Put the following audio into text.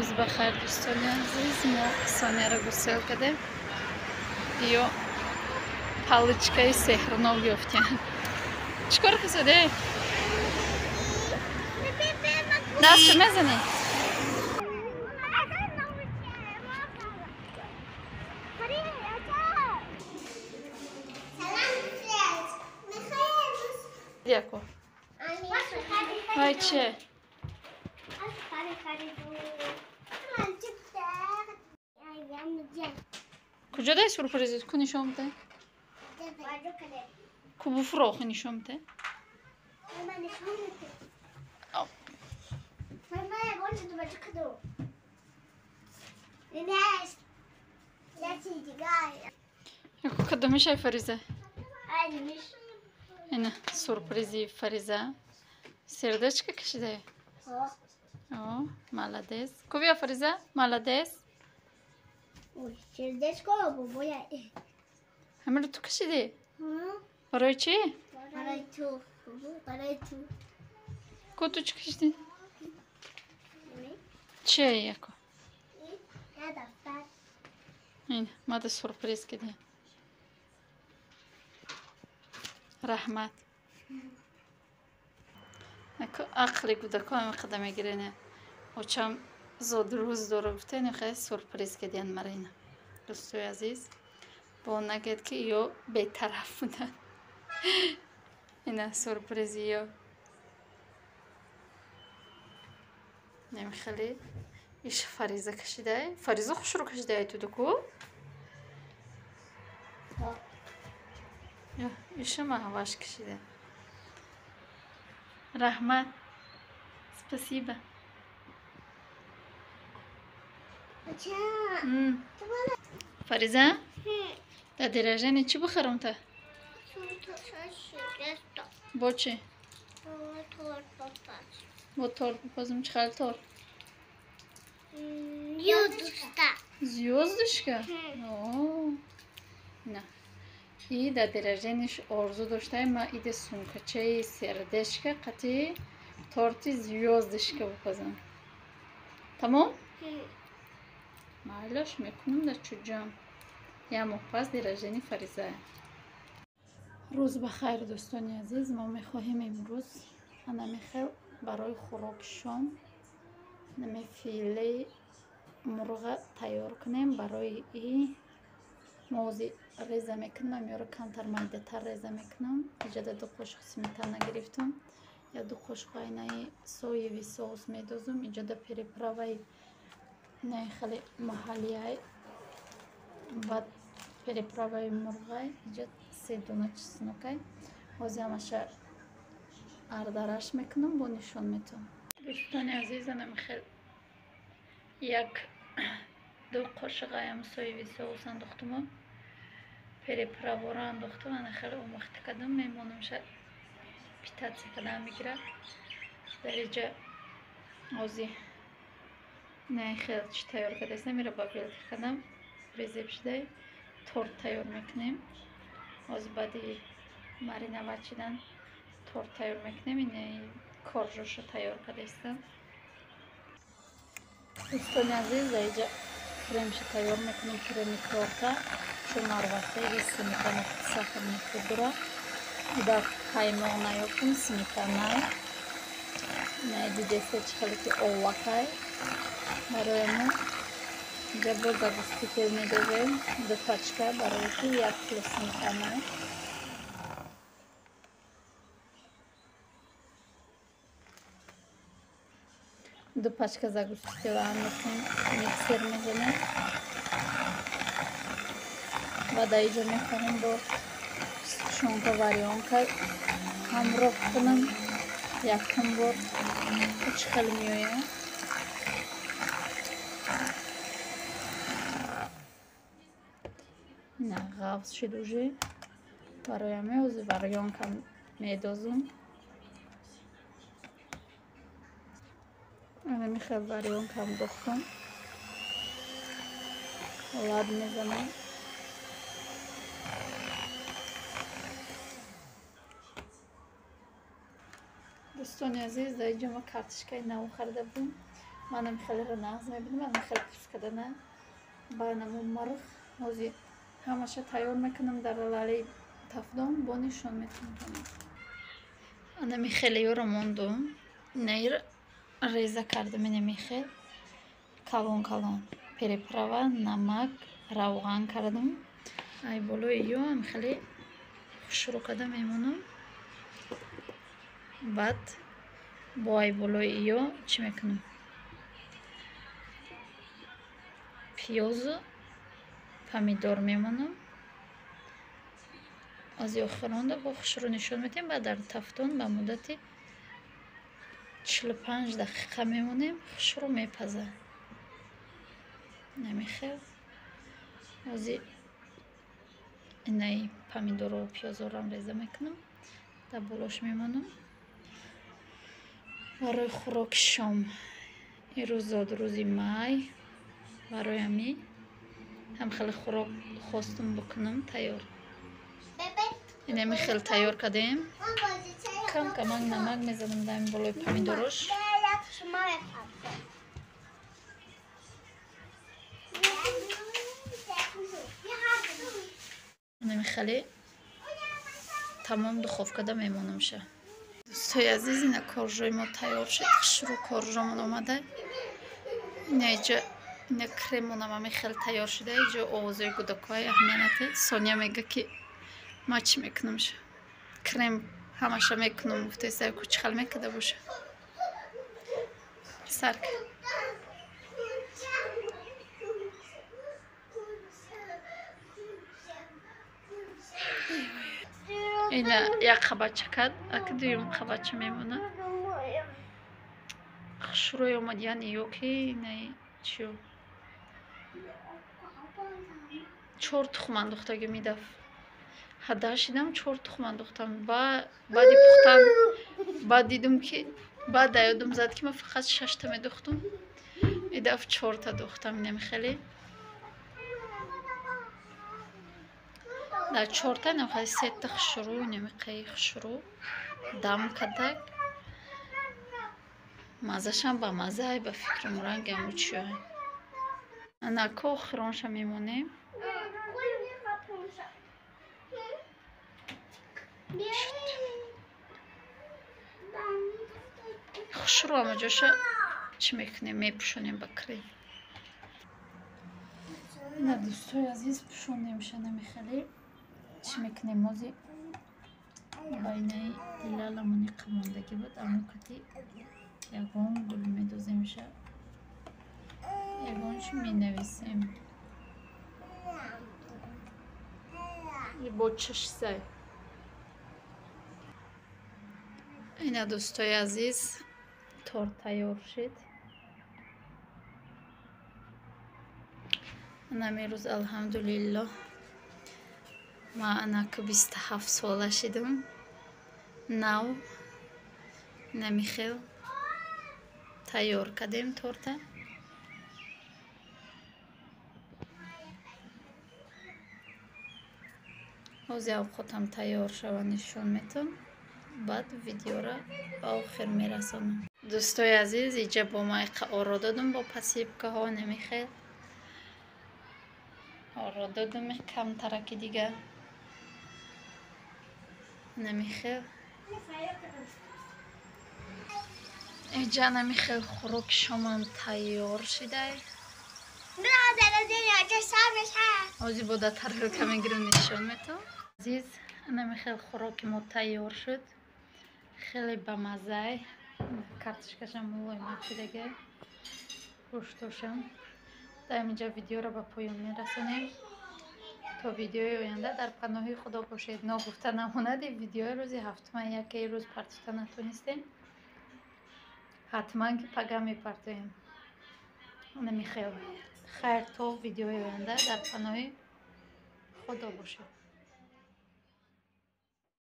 Рӯз бахайр, дӯстони азиз. Мо Соняро гусел кардем. Ё палочкаи сеҳрнок ёфтем. Чӣ кор кисоде? Дастшо мезанӣ? Яко. Вай че? Куҷо дай сюрпризит? Ку нишон бите? Ку буфурохи нишон бите? Яко кадомишай Фариза? Ина сюрпризи Фариза. Сердечко кашидай? О, молодец. Ку бия Фариза? Молодец. Сердечко бобоя. Ҳамаро ту кашидӣ? Барои чӣ? Барои ту. Барои ту. Ку ту чӣ кашидӣ? Чие яко? Ин мада сюрприз кидем. Раҳмат. Яко ақли кӯдако ҳама қадам мегирене. Очам зодрӯз дора гуфтен, хеле сюрприз кидиян мара ина. Дӯстои азиз, бо нагед ки ё бетараф буданд. Ина сюрпризи ё. Неми хеле иш Фариза кашидай. Фариза хушрӯ кашидай ту дуку? Иша маҳваш кашида. Раҳмат. Спасибо. Фариза? Дар дирожани чӣ бихарам та? Бо чӣ? Бо торт бипазам. Чӣ хел торт? Звёздочка? На. И дар дирожаниш орзу доштаем ма иде сумкачаи сердечка қати торти звёздочка бипазам. Тамом? Майлаш мекунам дар чуҷам. Як моҳ пас дирожани Фариза. Рӯз бахайр, дӯстони азиз. Мо мехоҳем имрӯз анамихел барои хӯроки шом наме филеи мурға тайёр кунем. Барои и мози реза мекунам, ёро камтар майдатар реза мекунам. Иҷода 2 қошуқ сметана гирифтам, я 2 қошуқ айнаи соевый соус медозум. Иҷода переправаи наи хеле маҳаллиай, баъд переправаи мурғай, иҷа 3 дона чеснокай. Ҳозир ҳамаша ардараш мекунам, бо нишон метавам. Дӯстони азиз, анами хел 1-2 қошуқаям соевый соус андохтуму переправора андохтум. Ана хеле омӯхта кардам, мемонамша питатсия кардан мегирад. Дар иҷа ҳозир не хел чӣ тайёр кардастам, мера ба вилка кардам, резеб шудай торт тайёр мекунем. Ҳозир баъди мариновать шудан торт тайёр мекунем. Ин коржоша тайёр кардастам. Дӯстони азиз, дар иҷа кремша тайёр мекунем, креми торта. Чун марвақтаи сметана сахарни пудра дар қаймоқ наёфтум, сметанай. Не дидеста чӣ хеле ки овлакай. Барои мо инҷа бо загуститель медозем 2 пачка, барои ки 1 кило сметана. Ду пачка загуститель андохтем, миксер мезанем. Ва дар иҷо мехоҳем бо шонка варёнка ҳамроҳ кунам. Якум бор чӣ хел меояд. На ғафз шуд уже. Барои ҳаме ҳозир варёнка медозум. Ана михел варёнкам дохтам. Лад мезанам. Дӯстони азиз, дар иҷо ма картошкаи нав харида будем. Манам хеле нағз мебинам, манам хеле пӯст кардана ба наму марх ҳози ҳамаша тайёр мекунам дар лалаи тафдон, бо нишон метавонам. Анами хеле ёро мондум. Инаир реза кардам, инами хел калон калон. Переправа, намак, равған кардам. Ай болои ё ам хеле хушрӯ карда мемонам. Баъд бо ай болои ё чӣ мекунам? Пиёзу помидор мемонам. Аз охиронда бо хушрӯ нишон медиҳем. Баъд дар тафтон ба муддати 45 дақиқа мемонем, хушрӯ мепазад. Намехел ози инаи помидору пиёзорам реза мекунам, дар болош мемонам. Барои хӯроки шом ирӯз зодрӯзи май, барои ҳами ҳам хеле хӯрок хостум бикунам тайёр. Инами хеле тайёр кардем. Кам камак намак мезанам дар болои помидорош. Инами хеле тамом духовкада мемонамша. Дӯстои азиз, ина коржои мо тайёр шуд. Хушрӯ коржомон омада. Инаиҷа ина кремонам ами хеле тайёр шуда. Иҷо овозои гудакҳои аҳамиянате. Соня мега ки ма чӣ мекунамша? Крем ҳамаша мекунам, гуфтеса ку чӣ хел мекарда боша. Сарк. Ина як қабатча кард, аки дуюм қабатча мемонад. Хушрӯй омад, яъне ё ки инаи чиё? 4 тухм андохтаги мидаф. Ҳада шидам 4 тухм андохтам. Баъди пухтан баъд дидум ки баъд да ёдум зад ки ман фақат 6та медохтум. Идаф 4та дохтам, инам хеле. Дар 4та инам хеле 3та хушрӯ, инам қаи хушрӯ дам кардак. Маззашам ба маззае, ба фикрам ранги ҳамун чиё. Анако охиронша мемонем. Хушрӯ ҳама ҷоша чӣ мекунем? Мепӯшонем ба крем. Ина дӯстои азиз, пӯшондемша намехеле. Чӣ мекунем? Мози байнаи лаламони қамондагӣ буд, аммо кати ягон гул медоземша, ягон чӣ менависем. Бо чашсай. Ина дӯстои азиз, торт тайёр шуд. Анам ирӯз алҳамдулиллоҳ ман анаку 27 сола шидам. Нав намихел тайёр кардем торта. Ҳози авқотам тайёр шава нишон метам. Баъд видеора ба охир мерасонам. Дӯстои азиз, иҷа бо майқа оро додум бо пасипкаҳо намихел. Оро додум камтараки дига. Намихел. Иҷа намихел хӯроки шомам тайёр шидай. Ҳози бо да тарелка мегирам нишон метам. Азиз, намихел хӯроки мо тайёр шуд. Хеле бамаззай. Картошкашам мулоим шудага. Гӯштошам. Дар инҷа видеоро ба поён мерасонем. То видеои оянда дар паноҳи Худо бошед. Ногуфта намонад, видеои рӯзи ҳафтума яке рӯз партофта натонистем. Ҳатман ки пага мепартоем. Намихел. Хайр, то видеои оянда дар паноҳи Худо бошед.